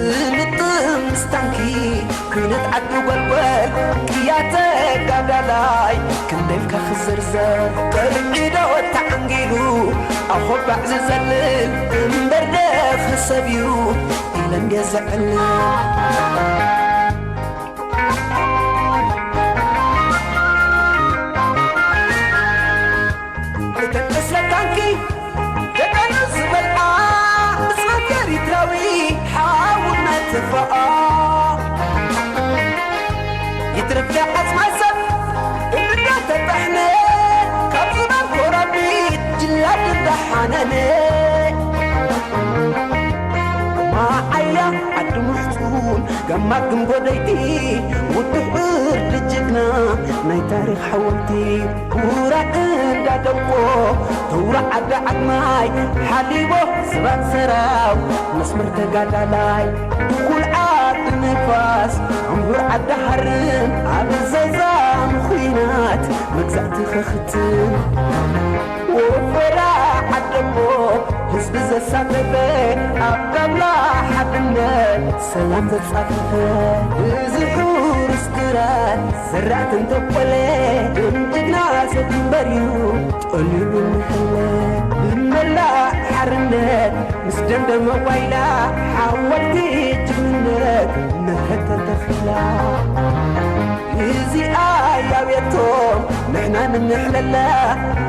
ጥምጥም ምስ ታንኪ ኩነት ዓዲ ጓልጓል ቅያ ተጋዳላይ ክንደልካ ክዝርዘር ቀርዒዶ ተዓንጊሉ ኣኾባዕ ዝዘልል እምበር ደኺ ሰብ እዩ ኢለ እንድየ ዘዕልል። እተን ዕስለ ታንኪ ደቀኑ ዝበልዓ ብጽናት ኤሪትራዊ ሓውና ተፋኣ ይትረፍ ዓጽማይ ሰብ እንዳተጣሕነ ካብ ዝባን ጎራቢት ጅላድ እንዳሓነነ ማዓያ ዓዲ ምሕጹን ጋማ ግንቦደይቲ ውድብ ዕርዲ ጅግና ናይ ታሪኽ ሓወልቲ ኩራዕ እንዳደምቆ ተውራ ዓዲ ዓድማይ ሓሊቦ ስባት ሰራው መስመር ተጋዳላይ ድኹል ዓዲ ንፋስ ዕንቡር ዓዲ ሃርን ኣብ ዘዛም ኹናት መግዛእቲ ኸኽትም ወፈራ ዓደቦ ህዝቢ ዘሳተፈ ኣብ ጋብላ ሓድነት ሰላም ዘጻፈፈ እዚ ሕሩስ ግራት ዘራእቲ እንተቆለ ድምድግና ሰብ እምበር እዩ ጠሊሉ ንሕለ ብመላእ ሓርነት ምስ ደምደመ ዋይላ ሓወልቲ ጅግንነት መኸተ ተኺላ እዚኣ ያቤቶም ንሕና ንምሕለላ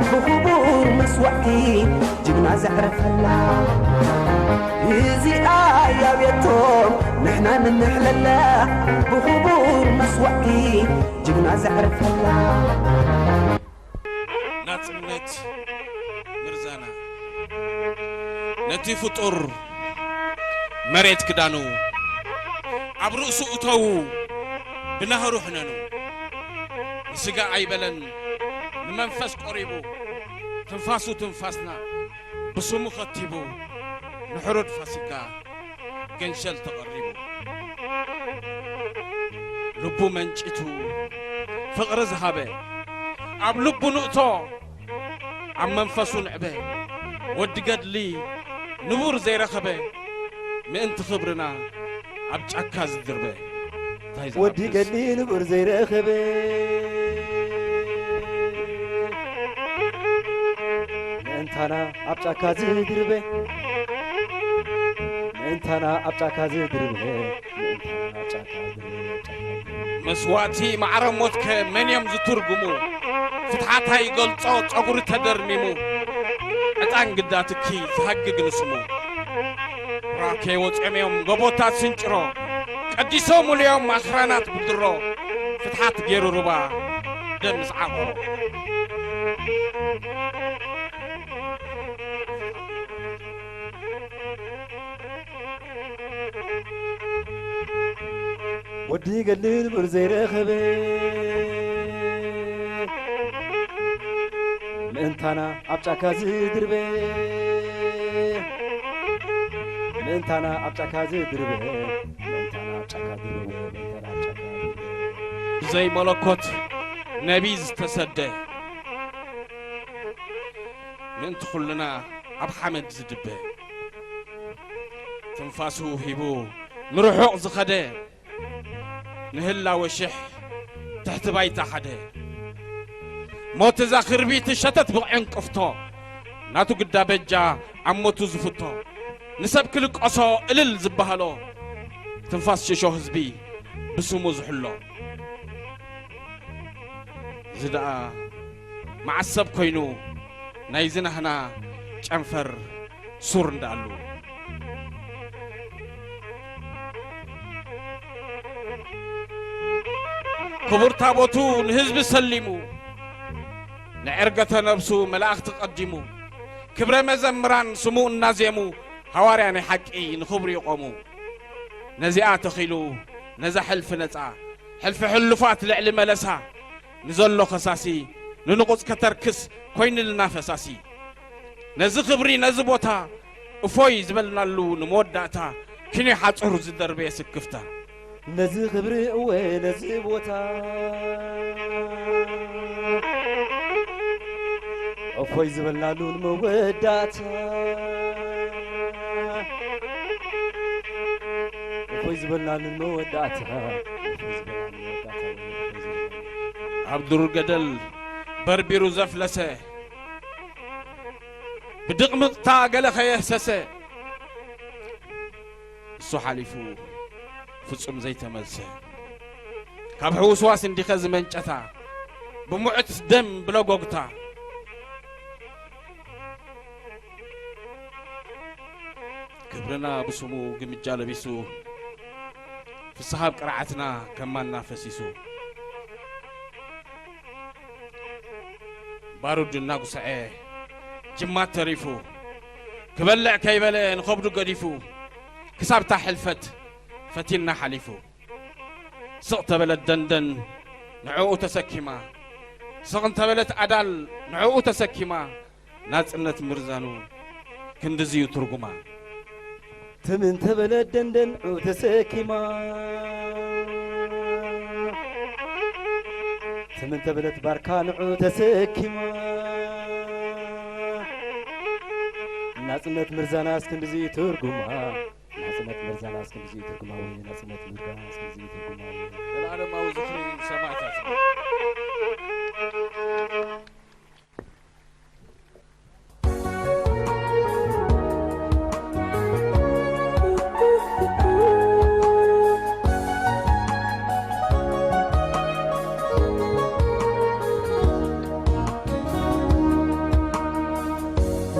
ብኽቡር መስዋዕቲ ጅግና ዘዕረፈላ እዚኣ ያቤቶም ንሕና ንምሕለላ ብኽቡር መስዋዕቲ ጅግና ዘዕረፈላ ናጽነት ምርዛና ነቲ ፍጡር መሬት ክዳኑ ኣብ ርእሱ እተዉ ብናህሩ ሕነኑ ንስጋ ኣይበለን ንመንፈስ ቆሪቡ ትንፋሱ ትንፋስና ብስሙ ኸቲቡ ንሕሩድ ፋሲካ ገንሸል ተቐሪቡ ልቡ መንጭቱ ፍቕሪ ዝሃበ ኣብ ልቡ ንእቶ ኣብ መንፈሱ ንዕበ ወዲ ገድሊ ንቡር ዘይረኸበ ምእንቲ ኽብርና ኣብ ጫካ ዝድርበ እንታይ ወዲ ዝሓፍስ? ገድሊ ንቡር ዘይረኸበ ምእንታና ኣብ ጫካ ዝድርበ ምእንታና ኣብ ጫካ ዝድርበ መስዋእቲ ማዕረ ሞትከ መን እዮም ዝትርጉሙ ፍትሓታ ይገልጾ ጸጉሪ ተደርሚሙ ዕጣን ግዳ ትኪ ዝሃግግ ንስሙ። ራኬ ወፂኦም እዮም ጎቦታት ስንጭሮ፣ ቀዲሶም ውልዮም ኣኽራናት ብድሮ፣ ፍትሓት ገይሩ ሩባ ደም ምስ ዓቖሮ። ወዲ ገድሊ ንቡር ዘይረኸበ ምእንታና ኣብ ጫካ ዝድርበ ምእንታና ኣብ ጫካ ዝድርበ ምእንታና ኣብ ጫካ ዝድርበ ምእንታና ኣብ ጫካ ዝድርበ ብዘይ መለኮት ነቢ ዝተሰደ ምእንቲ ኩልና ኣብ ሓመድ ዝድበ ትንፋሱ ሂቡ ንርሑቕ ዝኸደ ንህላወ ሽሕ ትሕቲ ባይታ ሓደ ሞት እዛ ክርቢት ሸተት ብቕዕን ቅፍቶ ናቱ ግዳ በጃ ኣብ ሞቱ ዝፍቶ ንሰብ ክልቀሶ እልል ዝበሃሎ ትንፋስ ሽሾ ህዝቢ ብስሙ ዝሕሎ እዚ ደኣ መዓሰብ ኮይኑ ናይ ዝናህና ጨንፈር ሱር እንዳኣሉ ክቡር ታቦቱ ንህዝቢ ሰሊሙ ንዕርገተ ነብሱ መላእኽቲ ቀዲሙ ክብረ መዘምራን ስሙ እናዜሙ ሃዋርያ ናይ ሓቂ ንኽብሩ ይቖሙ ነዚኣ ተኺሉ ነዛ ሕልፊ ነፃ ሕልፊ ሕሉፋት ልዕሊ መለሳ ንዘሎ ኸሳሲ ንንቑጽ ከተርክስ ኮይንልና ፈሳሲ ነዚ ኽብሪ ነዚ ቦታ እፎይ ዝበልናሉ ንመወዳእታ ክንዮ ሓጹር ዝደርበየ ስክፍታ ነዚ ኽብሪ እወ ነዚ ቦታ እፎይ ዝበልናሉ ንመወዳእታ እፎይ ዝበልናሉ ንመወዳእታ እፎይ ዝበልናሉ ንመወዳእታ ኣብ ዱር ገደል በርቢሩ ዘፍለሰ ብድቕምቕታ ገለ ኸየህሰሰ እሱ ሓሊፉ ፍጹም ዘይተመልሰ ካብ ሕውስዋስ እንዲኸ ዝመንጨታ ብሙዕት ደም ብለጎግታ ክብርና ብስሙ ግምጃ ለቢሱ ፍስሃ ኣብ ቅርዓትና ከማና ፈሲሱ ባሩድ እናጉስዐ ጅማት ተሪፉ ክበልዕ ከይበለ ንኸብዱ ገዲፉ ክሳብታ ሕልፈት ፈቲና ሓሊፉ ስቕ ተበለት ደንደን ንዕኡ ተሰኪማ ስቕ እንተበለት ኣዳል ንዕኡ ተሰኪማ ናጽነት ምርዛኑ ክንድዝዩ ትርጉማ ትም እንተበለት ደንደን ንዑ ተሰኪማ ትም እንተበለት ባርካ ንዑ ተሰኪማ ናጽነት ምርዛና እስክንድዚ ትርጉማ ናጽነት ምርዛና እስክንድዚ ትርጉማ ወይ ናጽነት ምርዛና እስክንድዚ ትርጉማ ወይ ዘላለማዊ ዝኽሪ ሰማዕታት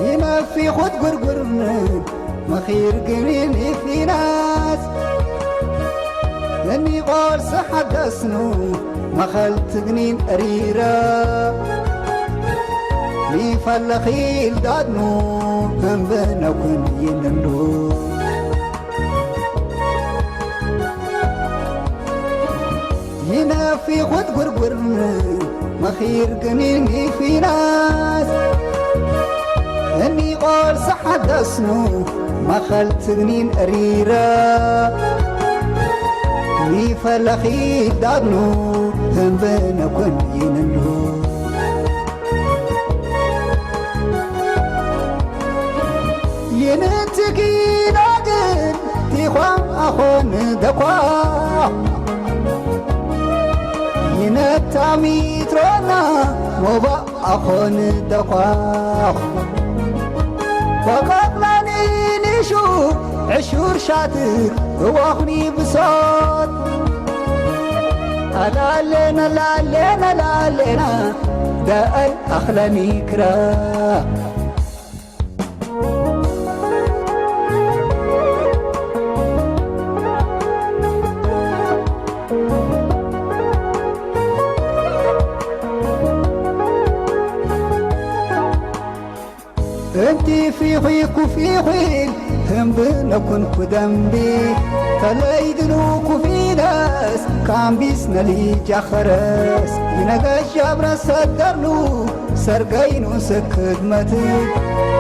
ይነፊኹት ጉርጉር መኺር ግሪን ኢፊናስ ለኒቆርስ ሓደስኑ መኸል ትግኒን ሪረ ሚፈለኺል ዳድኑ እምበነኩን ይንንዱ ይነፊኹት ጉርጉር መኺር ግኒን ፊናስ እኒ ቆርሲ ሓደስኑ መኸል ትግኒን ሪረ ሚፈለኺ ዳድኑ ህንብነኩን ይንንዱ ይንትኪ ዳግን ቲዃ ኣኾን ደኳ ይነታ ሚትሮና ሞባእ ኣኾን ደኳ በቐቕላኒ ኒሹ ዕሹር ሻትር እዋኹኒ ብሶት ኣላለና ላለና ላለና ደአል ኣኽለኒ ክራ እንቲ ፊኺ ኩፊኺል ህምብነኩን ኩደምቢ ተለይድኑ ኩፊነስ ካምቢስ ነሊ ጃኸረስ ይነገሽ ያብረስ ሰደርኑ ሰርገይኑ ስክድመት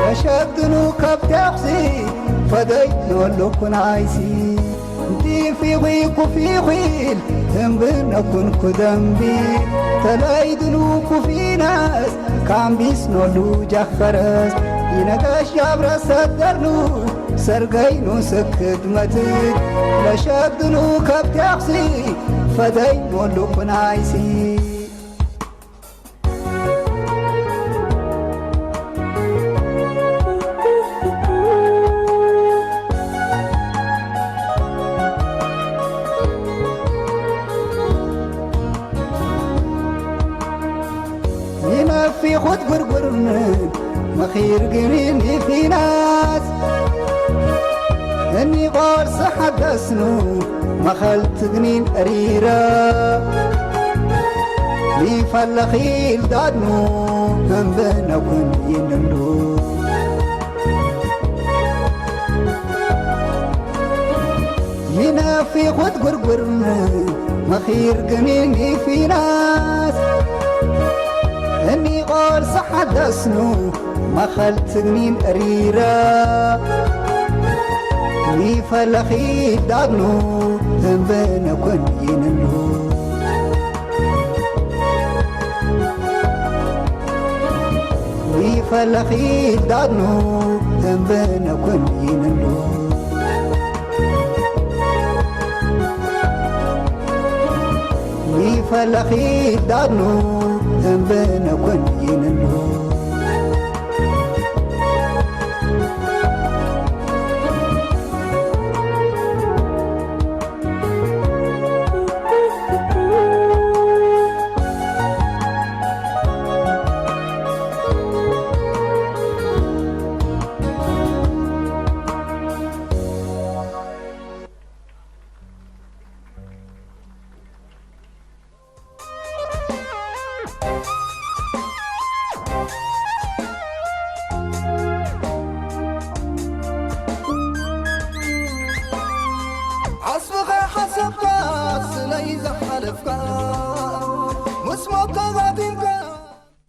ተሸግኑ ከብቴኽሲ ፈደይ ንወሉኩን ኣይሲ ዲፊኺ ኩፊኺል ህምብነኩን ኩደምቢ ተለይድኑ ኩፊነስ ካምቢስ ኖሉ ጃኸረስ ይነገሽ ያብረስ ሰደርኑ ሰርገይኑ ስክድመት ለሸግኑ ከብቴኽሲ ፈደይ ኖሉ ኩናይሲ ይነፊኹት ጉርጉርን መኺር ግኒን ይፊናስ እኒ ቖርሲ ሓደስኑ መኸል ትግኒን እሪረ ይፈለኺል ዳድኑ እምብነኩን ይንሉ ይነፊኹት ጉርጉር መኺር ግኒን ይፊናስ እኒ ቖርሲ ሓደስኑ መኸል ትግኒን እሪረ ይፈለኺ ዳድኑ እምብነኩን ይንሉ ይፈለኺ ዳድኑ እምብነኩን ይንሉ ይፈለኺ ዳድኑ እምብነኩን ይንሉ